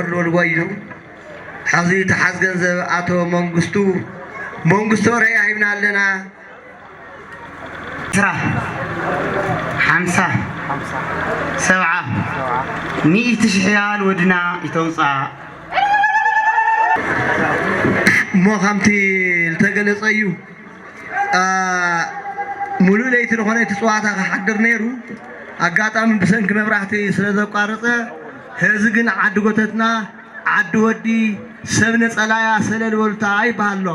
ዝበልዎ እዩ። ሕዚ ተሓዝ ገንዘብ ኣቶ መንግስቱ መንግስቱ ርያ ሂብና ኣለና። ዕስራ፣ ሓምሳ፣ ሰብዓ፣ ሚእቲ ሽሕ ሪያል ወድና ይተውፃእ። እሞ ከምቲ ዝተገለጸ እዩ። አ፣ ሙሉእ ለይቲ ዝኾነ እቲ ጸዋታ ክሓድር ነይሩ። ኣጋጣሚ ብሰንኪ መብራህቲ ስለ ዘቋረጸ፣ ሕዚ ግን ዓዲ ጎተትና፣ ዓዲ ወዲ፣ ሰብ ነጸላያ ሰለል በሉታ ይበሃል ኣሎ።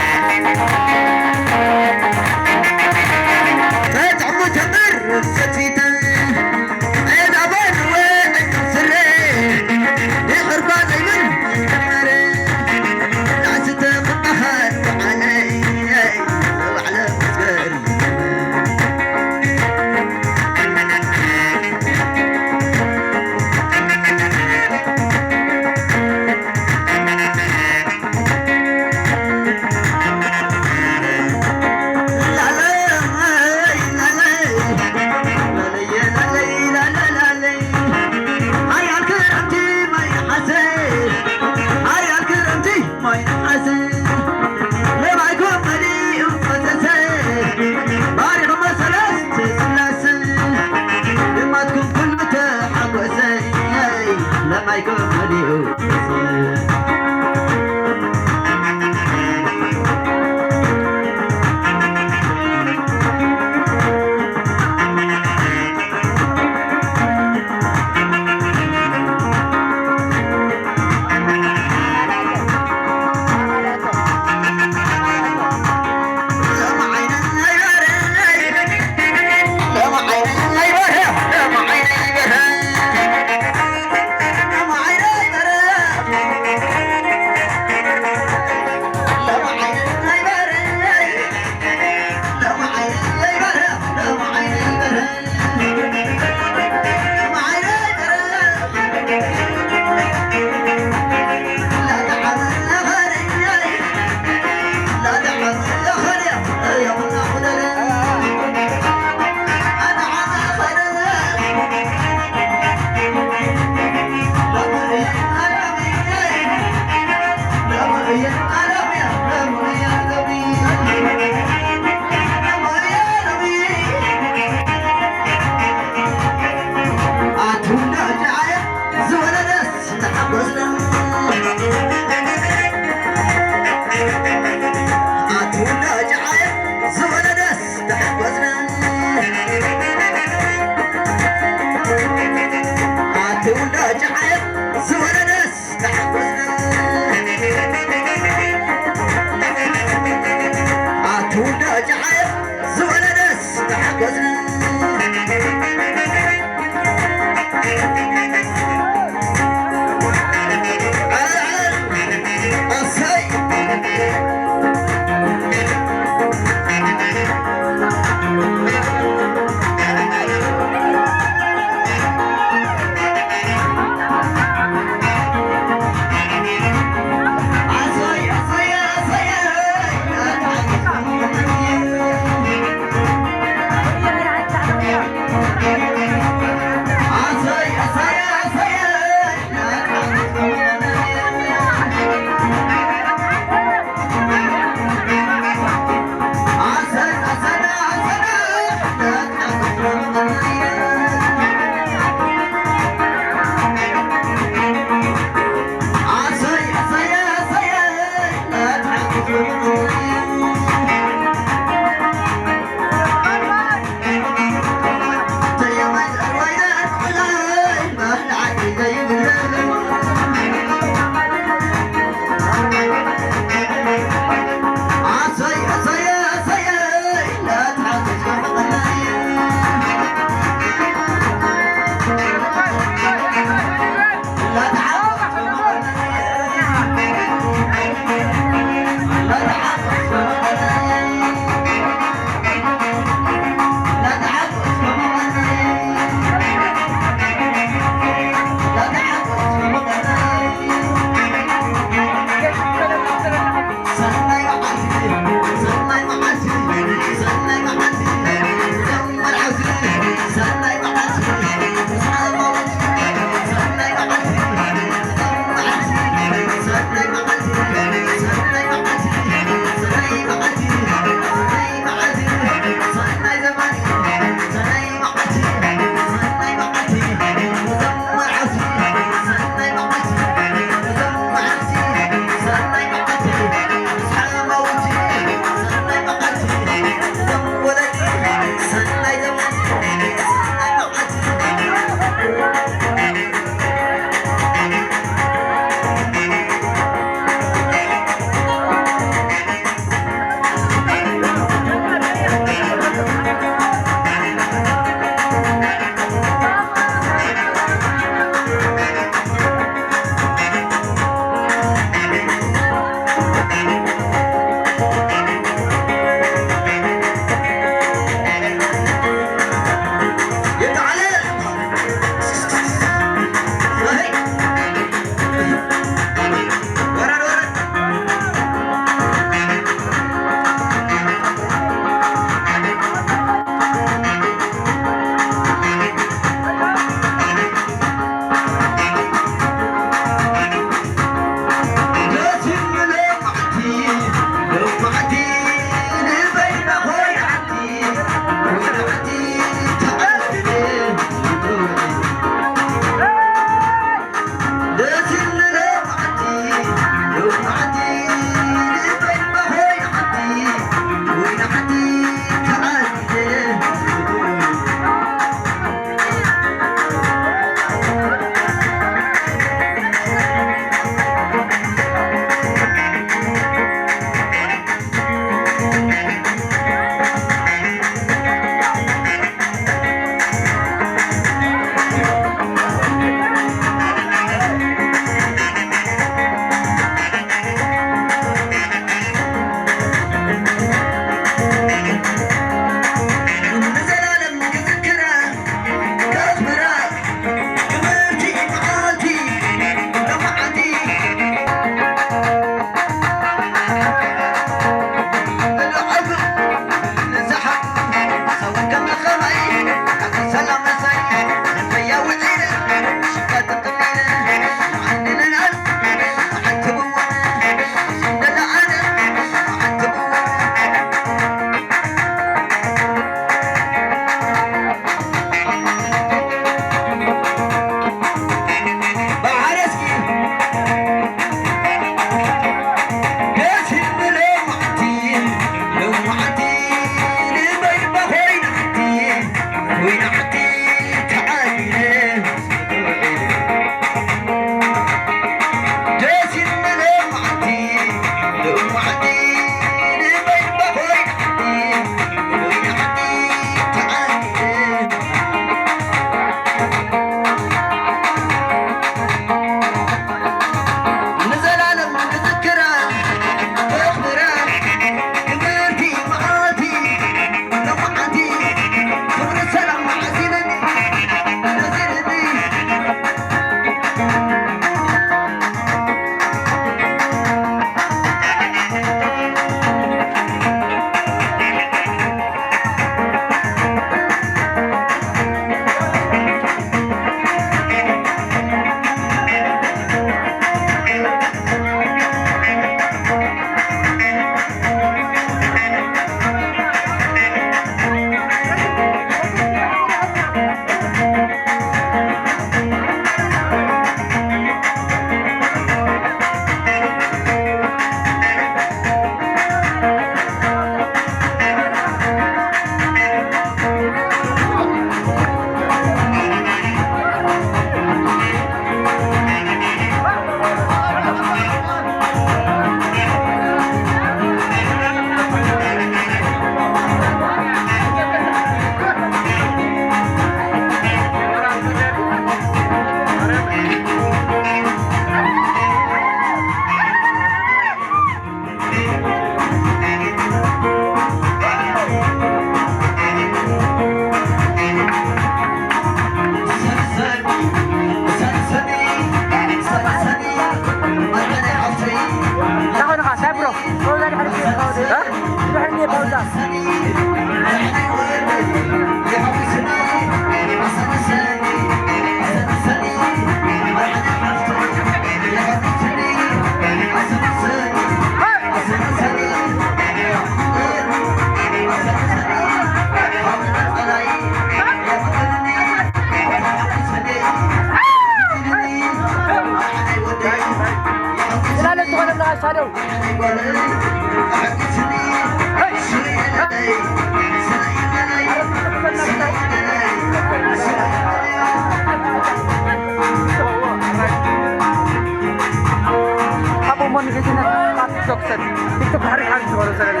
ሓቦ ሞን ጌትነት ኣብ ቲክቶክ ሰብ ቲክቶክ ሓሪፍ ሓሪፍ ዝበሎ ሰለለ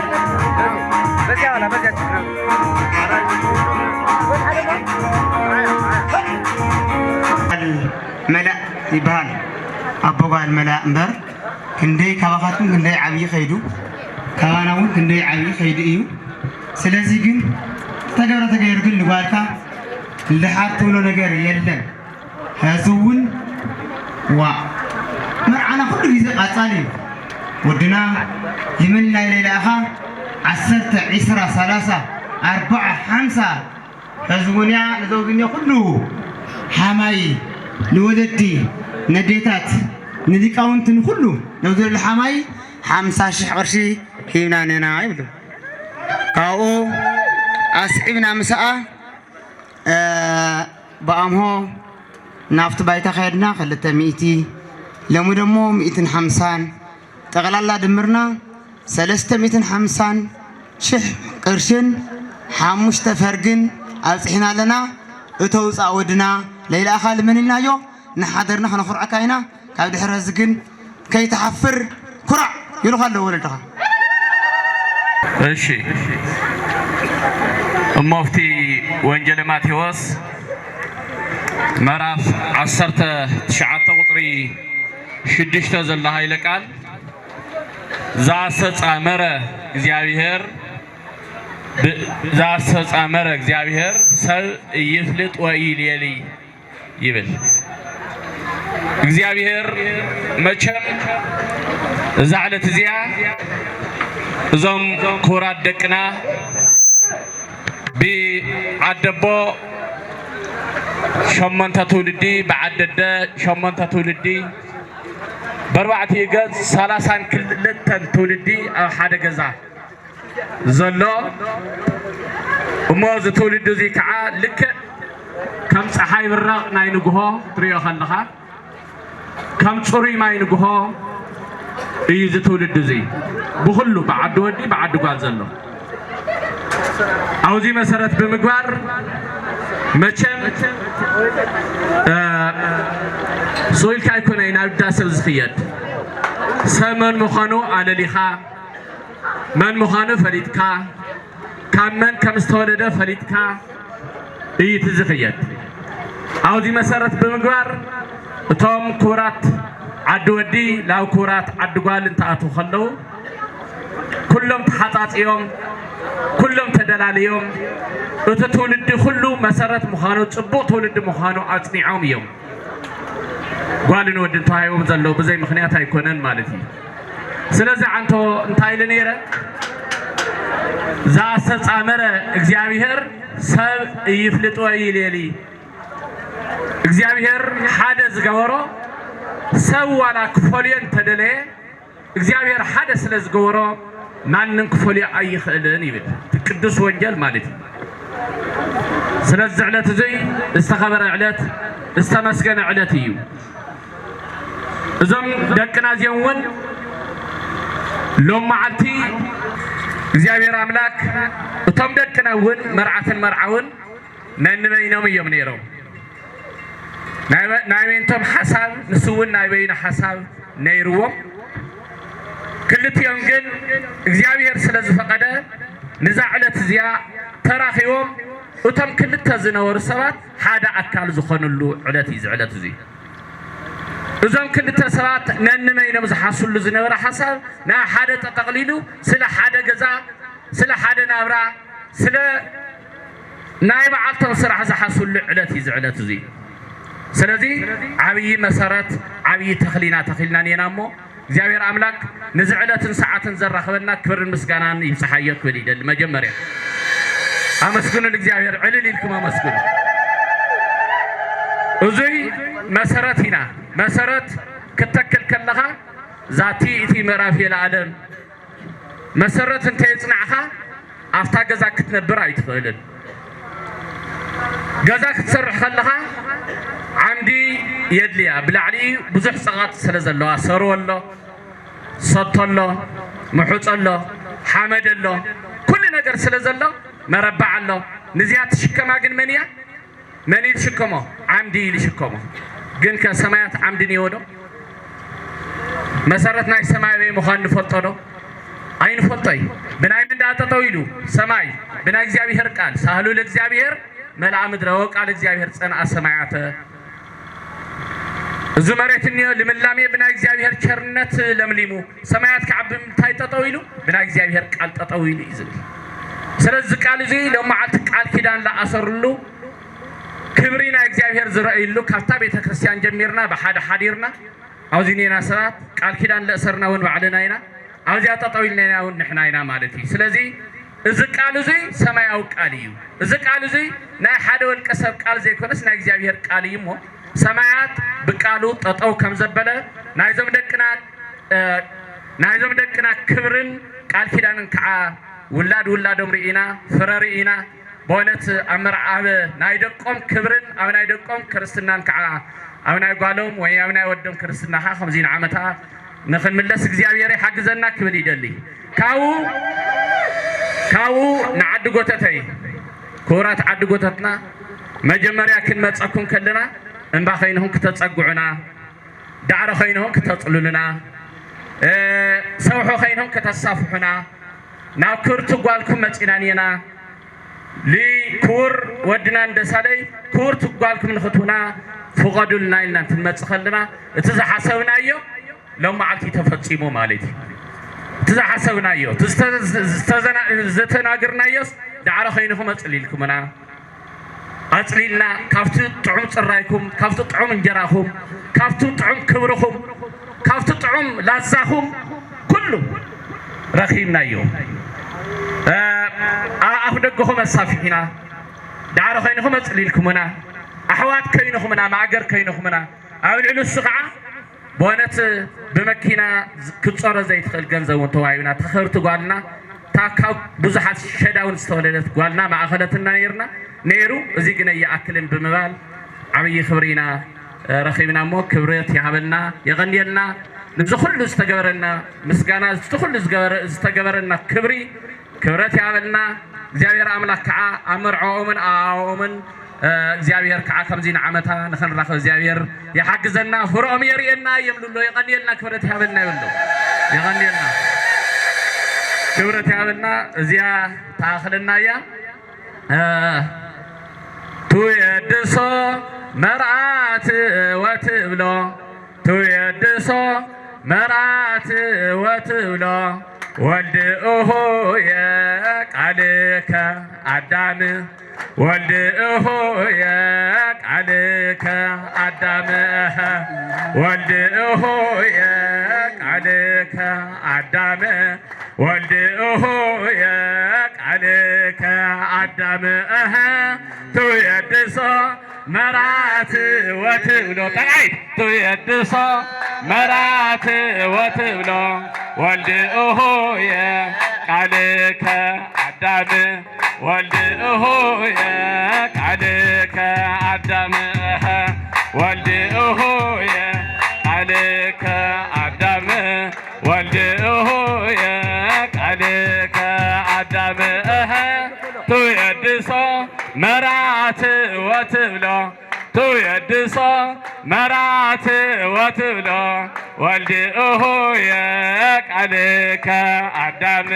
በዚያ ዋላ በዚያ ችግር መላእ ይበሃል። ኣቦ ጓል መላእ እምበር ክንደይ ካባኻትኩም ክንደይ ዓብዪ ከይዱ፣ ካባና እውን ክንደይ ዓብዪ ከይዱ እዩ። ስለዚ ግን ዝተገብረ ተገይሩ ግን ንጓልካ ልሓት ትብሎ ነገር የለን። ሕዚ እውን ዋ መርዓና ኩሉ ግዜ ቃጻል እዩ። ወድና ይመን ናይ ሌላ ኢኻ ዓሰርተ ዒስራ ሰላሳ ኣርባዓ ሓምሳ ሕዚ እውን እያ ነዘውዝኛ ኩሉ ሓማይ ንወለዲ ነዴታት ንሊቃውንቲ ንኩሉ ነውዘሉ ሓማይ ሓምሳ ሽሕ ቅርሺ ሂብና ነና ይብሉ። ካብኡ ኣስዒብና ምሳኣ ብኣምሆ ናብቲ ባይታ ከድና ክልተ ሚእቲ ሎሚ ደሞ ሚእትን ሓምሳን ጠቕላላ ድምርና ሰለስተ ሚእትን ሓምሳን ሽሕ ቅርሽን ሓሙሽተ ፈርግን ኣብፅሕና ኣለና። እተውፃእ ወድና ለይለኣኻ ልመን ኢልናዮ ንሓደርና ክነኹርዐካ ኢና። ካብ ድሕሪ ሕዚ ግን ከይትሓፍር ኩራዕ ይሉኻ ኣለዉ ወለድኻ። እሺ እሞ ኣብቲ ወንጌለ ማቴዎስ ምዕራፍ ዓሰርተ ትሽዓተ ቁፅሪ ሽዱሽተ ዘሎ ኃይለ ቃል ዘአስተጻመረ እግዚኣብሔር ዘአስተጻመረ እግዚኣብሔር ሰብ ኢይፍልጥ ወኢይሌሊ ይብል እግዚኣብሔር። መቸም እዛ ዕለት እዚኣ እዞም ክቡራት ደቅና ብዓደቦ ሸሞንተ ትውልዲ ብዓደደ ሸሞንተ ትውልዲ ብኣርባዕቲኡ ገፅ ሰላሳን ክልተን ትውልዲ ኣብ ሓደ ገዛ ዘሎ እሞ እዚ ትውልዲ እዚ ከዓ ልክዕ ከም ፀሓይ ብራቕ ናይ ንግሆ ትሪኦ ከለኻ ከም ፅሩይ ማይ ንግሆ እዩ እዚ ትውልዲ እዚ ብኩሉ ብዓዲ ወዲ ብዓዲ ጓል ዘሎ ኣብዚ መሰረት ብምግባር መቸም ስኢልካ ኣይኮነይ ናብ ዳ ሰብ ዝኽየድ ሰብ መን ምዃኑ ኣለሊኻ መን ምዃኑ ፈሊጥካ፣ ካብ መን ከም ዝተወለደ ፈሊጥካ እዩ እቲ ዝኽየድ። ኣብዚ መሰረት ብምግባር እቶም ክቡራት ዓዲ ወዲ ናብ ክቡራት ዓዲ ጓል እንትኣትዉ ከለዉ ኩሎም ተሓፃፅዮም፣ ኩሎም ተደላልዮም እቲ ትውልዲ ኩሉ መሰረት ምዃኑ ፅቡቕ ትውልዲ ምዃኑ ኣፅኒዖም እዮም። ጓልን ወድን ተዋሂቦም ዘለዉ ብዘይ ምኽንያት ኣይኮነን ማለት እዩ። ስለዚ ዓንቶ እንታይ ኢለ ነይረ? ዘኣስተጻመረ እግዚኣብሔር ሰብ እይፍልጦ ይሌሊ እግዚኣብሔር ሓደ ዝገበሮ ሰብ ዋላ ክፈልዮ እንተደለየ እግዚኣብሔር ሓደ ስለ ዝገበሮ ማንም ክፈልዮ ኣይኽእልን ይብል እቲ ቅዱስ ወንጌል ማለት እዩ። ስለዚ ዕለት እዙይ ዝተኸበረ ዕለት ዝተመስገነ ዕለት እዩ። እዞም ደቅና እዚኦም እውን ሎም መዓልቲ እግዚኣብሔር ኣምላክ እቶም ደቅና እውን መርዓትን መርዓውን ነንበይኖም እዮም ነይሮም። ናይ በይንቶም ሓሳብ ንሱ እውን ናይ በይኑ ሓሳብ ነይርዎም። ክልቲኦም ግን እግዚኣብሔር ስለ ዝፈቐደ ንዛ ዕለት እዚኣ ተራኺቦም እቶም ክልተ ዝነበሩ ሰባት ሓደ ኣካል ዝኾንሉ ዕለት እዩ እዚ ዕለት እዚ። እዞም ክልተ ሰባት ነንበይኖም ዝሓስሉ ዝነበረ ሓሳብ ናብ ሓደ ተጠቕሊሉ ስለ ሓደ ገዛ፣ ስለ ሓደ ናብራ፣ ስለ ናይ በዓልቶም ስራሕ ዝሓስሉ ዕለት እዩ እዚ ዕለት እዚ። ስለዚ ዓብዪ መሰረት ዓብዪ ተኽሊና ተኺልና እኔና እሞ እግዚኣብሔር ኣምላክ ንዚ ዕለትን ሰዓትን ዘራኸበና ክብርን ምስጋናን ይብፅሓዮ ክብል ይደሊ። መጀመርያ ኣመስግኑ ንእግዚኣብሔር፣ ዕልል ኢልኩም ኣመስግኑ። እዙይ መሰረት ኢና። መሰረት ክትተክል ከለኻ ዛቲ እቲ ምዕራፍ የለኣለም መሰረት እንተየፅናዕኻ ኣብታ ገዛ ክትነብር ኣይትኽእልን። ገዛ ክትሰርሕ ከለኻ ዓምዲ የድልያ። ብላዕሊ ብዙሕ ፀቐጥ ስለ ዘለዋ ሰሩ ኣሎ። ሰቶ ኣሎ፣ ምሑፅ ኣሎ፣ ሓመድ ኣሎ፣ ኩሉ ነገር ስለ ዘሎ መረባዕ ኣሎ። ንዚኣ ትሽከማ ግን መን እያ? መን እዩ ዝሽከሞ? ዓምዲ እዩ ዝሽከሞ። ግን ከ ሰማያት ዓምዲ እኒኦ ዶ? መሰረት ናይ ሰማይ ኣበይ ምዃን ንፈልጦ ዶ? ኣይንፈልጦይ። ብናይ ምንዳ ጠጠው ኢሉ ሰማይ? ብናይ እግዚኣብሔር ቃል። ሳህሉ ለእግዚኣብሔር መልኣ ምድረ ወቃል እግዚኣብሔር ጸንኣ ሰማያተ። እዚ መሬት እኒኦ ልምላሜ ብናይ እግዚኣብሔር ቸርነት ለምሊሙ። ሰማያት ከዓ ብምንታይ ጠጠው ኢሉ? ብናይ እግዚኣብሔር ቃል ጠጠው ኢሉ እዩ ዝብል። ስለዚ ቃል እዚ ሎም መዓልቲ ቃል ኪዳን ለኣሰርሉ ክብሪ ናይ እግዚኣብሔር ዝረእይሉ ካብታ ቤተ ክርስቲያን ጀሚርና ብሓደ ሓዲርና ኣብዚ ኔና ሰባት ቃል ኪዳን ለእሰርና እውን ባዕልና ኢና። ኣብዚኣ ጠጠው ኢልና ኢና እውን ንሕና ኢና ማለት እዩ። ስለዚ እዚ ቃል እዚ ሰማያዊ ቃል እዩ። እዚ ቃል እዚ ናይ ሓደ ወልቀ ሰብ ቃል ዘይኮነስ ናይ እግዚኣብሔር ቃል እዩ እሞ ሰማያት ብቃሉ ጠጠው ከም ዘበለ ናይዞም ደቅና እ፣ ናይዞም ደቅና ክብርን ቃል ኪዳንን ከዓ ውላድ ውላዶም ርኢና ፍረ ርኢና ብእውነት ኣብ መርዓ ኣብ ናይ ደቆም ክብርን ኣብ ናይ ደቆም ክርስትናን ከዓ ኣብ ናይ ጓሎም ወይ ኣብ ናይ ወዶም ክርስትና ከዓ ከምዚ ንዓመታ ንኽንምለስ እግዚኣብሔር ይሓግዘና ክብል ይደሊ። ካብኡ ካብኡ ንዓዲ ጎተተይ ክቡራት ዓዲ ጎተትና መጀመርያ ክንመፀኩም ከለና እምባ ኮይንኹም ክተፀግዑና ዳዕሮ ኮይንኹም ክተፅልሉና እ፣ ሰውሒ ኮይንኹም ከተሳፍሑና ናብ ክብርቲ ጓልኩም መፂና እኒና። ልክቡር ወድና እንደሳለይ ክብርቲ ጓልኩም ንኽትሁና ፍቐዱልና ኢልና እንትንመፅእ ከለና እቲ ዝሓሰብናዮ ሎም መዓልቲ ተፈፂሙ ማለት እዩ። እቲ ዝሓሰብናዮ እቲ ዝተዘና- ዝተዘና- ዝተናገርናዮስ ዳዕሮ ኮይንኹም ኣፅሊልኩምና ኣጽሊልና ካብቲ ጥዑም ጽራይኩም ካብቲ ጥዑም እንጀራኹም ካብቲ ጥዑም ክብርኹም ካብቲ ጥዑም ላዛኹም ኩሉ ረኺብናዮ። እ፣ ኣብ ኣፍ ደገኹም ኣሳፊሕና ዳዕሮ ኮይንኹም ኣጽሊልኩምና ኣሕዋት ኮይንኹምና ማእገር ኮይንኹምና ኣብ ልዕሊ እሱ ከዓ ብእውነት ብመኪና ክትፀሮ ዘይትኽእል ገንዘብ እውን ተዋሂብና ተኸብርቲ ጓልና እታ ካብ ብዙሓት ሸዳውን ዝተወለደት ጓልና ማእኸለትና ነይርና ነይሩ። እዚ ግን ኣይኣክልን ብምባል ዓብዪ ክብሪ ኢና ረኺብና እሞ ክብረት ይሃበልና የቐንየልና። ንዚ ኩሉ ዝተገበረና ምስጋና እዚ ኩሉ ዝተገበረና ክብሪ ክብረት ይሃበልና እግዚኣብሔር ኣምላክ ከዓ ኣብ መርዕኦምን ኣኣኦምን እግዚኣብሔር ከዓ ከምዚ ንዓመታ ንኽንራኸብ እግዚኣብሔር ይሓግዘና ፍርኦም የርእየና የምልሎ የቐንየልና ክብረት ይሃበልና ይብሎ። የቐንየልና ክብረት ይሃበልና። እዚኣ ተኣኽለና እያ። ትውየድሶ መርዓት ወትብሎ ትውየድሶ መርዓት ወትብሎ ወልድ እሆየ ቃልከ ኣዳም ወልድ እሆየ ቃልከ ኣዳም ወልድ እሆየ ቃልከ ኣዳም ወልድ እሆየ ቃልከ ኣዳም እህ ትውየድሶ መራት ወትብሎ ጠቃይ ትውየድሶ መራት ወትብሎ ወልድ እሆየ ቃልከ ኣዳም ወልድ እሆየ ቃልከ ኣዳም እህ ወልድ እሆየ ቃልከ ኣዳም ወልድ እሆየ ቃልከ ኣዳም እህ ትውየድሶ መራት ወትብሎ ትውየድሶ መራት ወትብሎ ወልድ እሆየ ቃልከ ኣዳም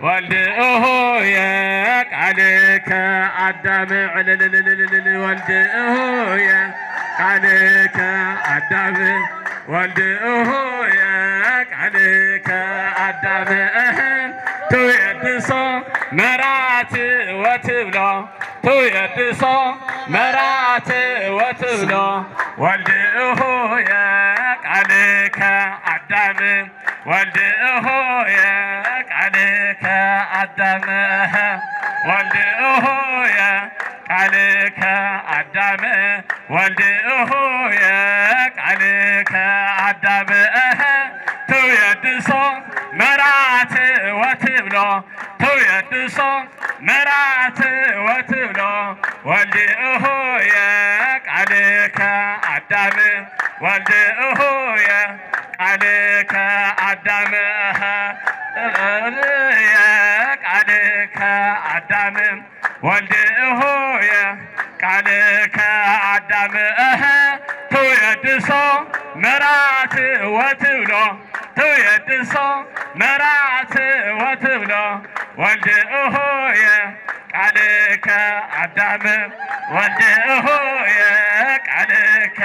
ወልድ እሆየ ቃልከ ኣዳም ዕልልልልልል ወልድ እሆየ ቃልከ ኣዳም ወልድ እሆየ ቃልከ ኣዳም እህ ትውየድሶ መራት ወትብሎ ትውየድሶ መራት ወትብሎ ወልድ እሆየ ቃልከ ኣዳም ወልድ እሆየ ቃልከ ኣዳም ወልድ እሆየ ቃልከ ኣዳም ወልድ እሆየ ቃልከ ኣዳም እህ ትውየድሶ መራት ወትብሎ ትውየድሶ መራት ወትብሎ ወልድ እሆየ ቃልከ ኣዳም ወልድ እሆየ ቃልከ ኣዳም፣ ቃልከ ኣዳም ወልድ ሆየ፣ ቃልከ ኣዳም፣ እህ፣ ትውየድሶ መራት ወትብሎ፣ ትውየድሶ መራት ወትብሎ፣ ወልድ ሆየ፣ ቃልከ ኣዳም፣ ወልድ ሆየ፣ ቃልከ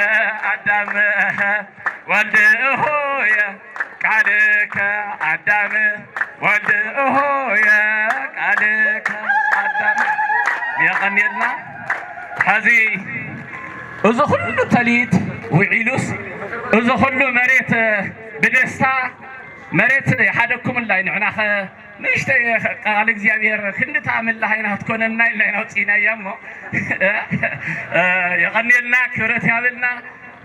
ኣዳም፣ እህ፣ ወልድ ሆየ፣ ቃልከ ኣዳም፣ ወልድ ሆየ፣ ቃልከ ኣዳም። የቐንየልና። ሕዚ እዚ ኩሉ ተሊት ውዒሉስ፣ እዚ ኩሉ መሬት ብደስታ መሬት ይሓደኩምላይ። ንሕናኸ ንእሽተይ ቃል እግዚኣብሔር ክንዲ ተኣምልሃ ኢና ክትኮነና ኢልና ኢና ኣውፂእናያ እሞ፣ የቐንየልና፣ ክብረት ያብልና።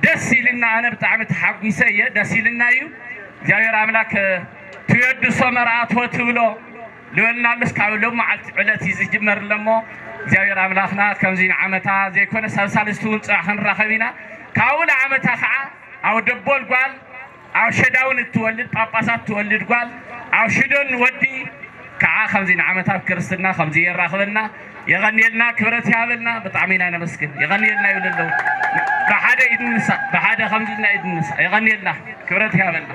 ደስ ኢልና፣ ኣነ ብጣዕሚ ተሓጒሰ እየ፣ ደስ ኢልና እዩ። እግዚኣብሔር ኣምላክ ትወድሶ መርኣቶ ትብሎ ልበልናሉስ፣ ካብ ሎም መዓልቲ ዕለት እዩ ዝጅመር ኣሎ እሞ፣ እግዚኣብሔር ኣምላኽና ከምዚ ንዓመታ ዘይኮነ ሳብ ሳልስቲ እውን ፅባሕ ክንራኸብ ኢና። ካብኡ ንዓመታ ከዓ ኣብ ደቦል ጓል፣ ኣብ ሸዳውን እትወልድ ጳጳሳት ትወልድ ጓል፣ ኣብ ሽዶን ወዲ ከዓ ከምዚ ንዓመታ ኣብ ክርስትና ከምዚ የራኽበና። የቐንየልና፣ ክብረት ይሃበልና። ብጣዕሚ ኢና ነመስግን። የቐንየልና ይብሉ ኣለዉ። ብሓደ ኢድ ንሳ፣ ብሓደ ከምዚ ኢልና ኢድ ንሳ። የቐንየልና፣ ክብረት ይሃበልና።